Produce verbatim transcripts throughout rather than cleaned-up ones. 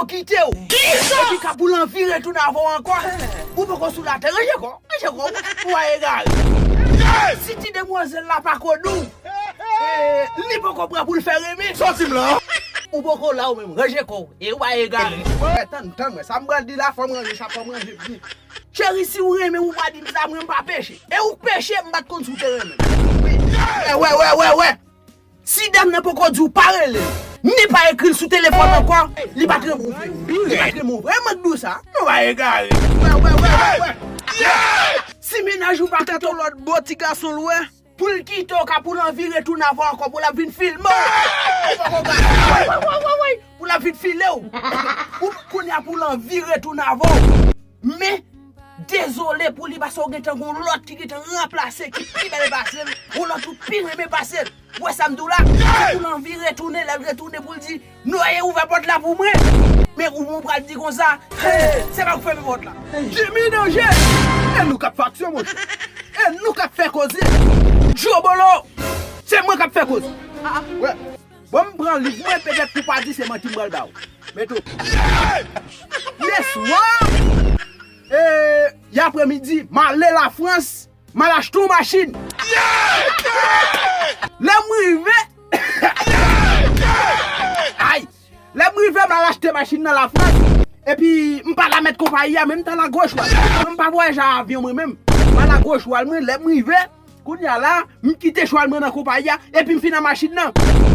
kite w. Epi ka pou l anvi retounen avè w ankò. Ou poko sou latè, ranje kò w, ranje kò w, ou a egare. Si ti demwazèl la pa konn ou, e, li poko prè pou l fè renmen. Sòti m la. Ou poko la ou menm, ranje kò w, e ou a egare. Tann, tann mwen, sa m pral di la, fò m ranje sa, fò m ranje byen. Cheri, si w renmen ou pa di m sa, mwen m pa peche. E ou k peche, m pa t konn si w te renmen m. Wè, wè, wè, wè, wè. Si dam nan poko di w pa rele l, ni pa ekri l sou telefòn ankò, li pa t renmen w vre. Li pa t renmen w vre. E mwen k di w sa. Nou pa egare. Wè, wè, wè, wè, wè. Si mennaj ou pa kite w lòt bò, ti gason l wè, pou l kite w ka pou l anvi retounen avè w ankò, pou l ap vin filme w. Ou poko gade. Wè, wè, wè, wè, wè. Pou l ap vin file w. Ou kounye a pou l anvi retounen avè w. Men, dezole pou li, paske w gentan gen yon lòt ki gentan ranplase, ki pi bèl pase l, yon lòt ou pi renmen pase l. Ou wè sa m di w la? Se pou l anvi retounen, lè l retounen pou l di, Noye, ouvè pòt la pou mwen. Men ou, ou pral di konsa, hey, se pa ou k fèmen pòt la. Jimmy Danje! E nou k ap fè aksyon, monchè. E nou k ap fè koze. Djobolo! Se mwen k ap fè koze. Wè. Bon, m pran liv mwen, petèt pou pa di se manti m pral ba w. Mete w. Leswa, e, yapremidi, m ale Lafrans, m al achte yon machin. Lè m rive, ay, lè m rive, m al achte machin nan Lafrans. Epi, m pa la mèt konpayi a, men m t al a gwo chwal. Mwen, m pa vwayaje a avyon, mwen menm. M al a gwo chwal mwen, lè m rive, kounye a la, m kite chwal mwen nan konpayi a, epi m vin nan machin nan.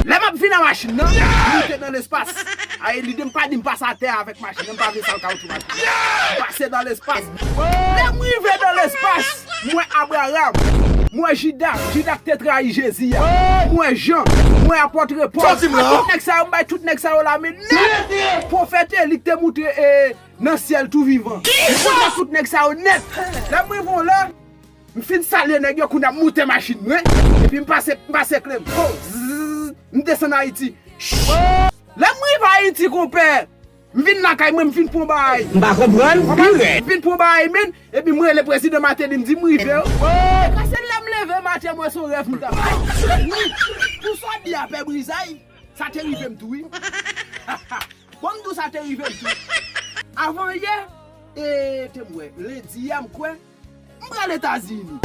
Lè m ap vin nan machin nan, m moute nan lespas. Ay, lide m pa di m pase atè avèk machin nan, m pa vle sal kawoutchou machin nan. M pase nan lespas. Lè m rive nan lespas, m wè Abraram, m wè Jida, Jida k te trayi Jezi a, m wè Jan, m wè apòt Pòl. Tout nèg sa yo, m bay tout nèg sa yo lamen nèt. Pwofèt Eli k te moute, e, nan syèl tou vivan. M konn tout nèg sa yo nèt. Lè m rive la, m fin salye nèg yo, kounye a m moute machin mwen, epi m pase, m pase kle m. Oh, zzz, m desann Ayiti. Lè m rive Ayiti, konpè, m vin lakay mwen, m vin pran bagay. M pa konprann, pi rèd. M vin pran bagay, men, epi m rele prezidan Martelly, m di m rive. E ka se lè m leve maten, mwen se yon rèv m t ap fè. Wi, pou sa w di a, pè Brizay, sa te rive m tou, wi. Bon, m di w sa te rive m tou. Avan yè, e, te m wè, lendi a, m kwè, m pral Etazini.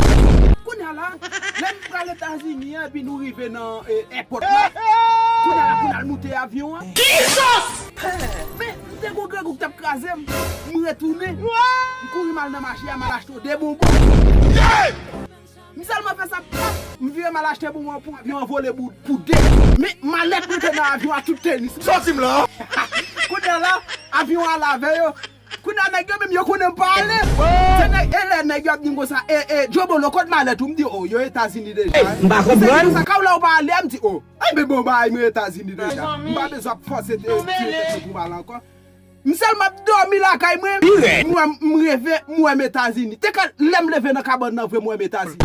Kounye a la, lè m pral Etazini an, epi nou rive nan, e, èpòt la, kounye a la pou n al moute avyon an. Men, m te gon grangou k t ap kraze m. M retounen. M kouri m al nan mache a, m al achte de bonbon. M sèlman fè sa, pap, m vire m al achte bonbon pou avyon an vole pou, pou de. Men malèt mwen te nan avyon a, tout tenis. Sòti m la. Kounye a la, avyon an al avè yo. Kounye a nèg yo menm yo konnen m pa ale. Se nèg, e lè nèg yo ap di m konsa, e, e, Djobolo, kot malèt ou? M di, o, yo Etazini deja. M pa konprann. Sa, ka w la ou pa ale a? M di, o, ay, men bon, bagay mwen Etazini deja. M pa bezwen ap fòse te, tire tèt mwen pou m ale ankò. M sèlman ap dòmi lakay mwen. M wè, m reve, m wè m Etazini. Te ka lè m leve nan kabann nan vre, m wè m Etazini.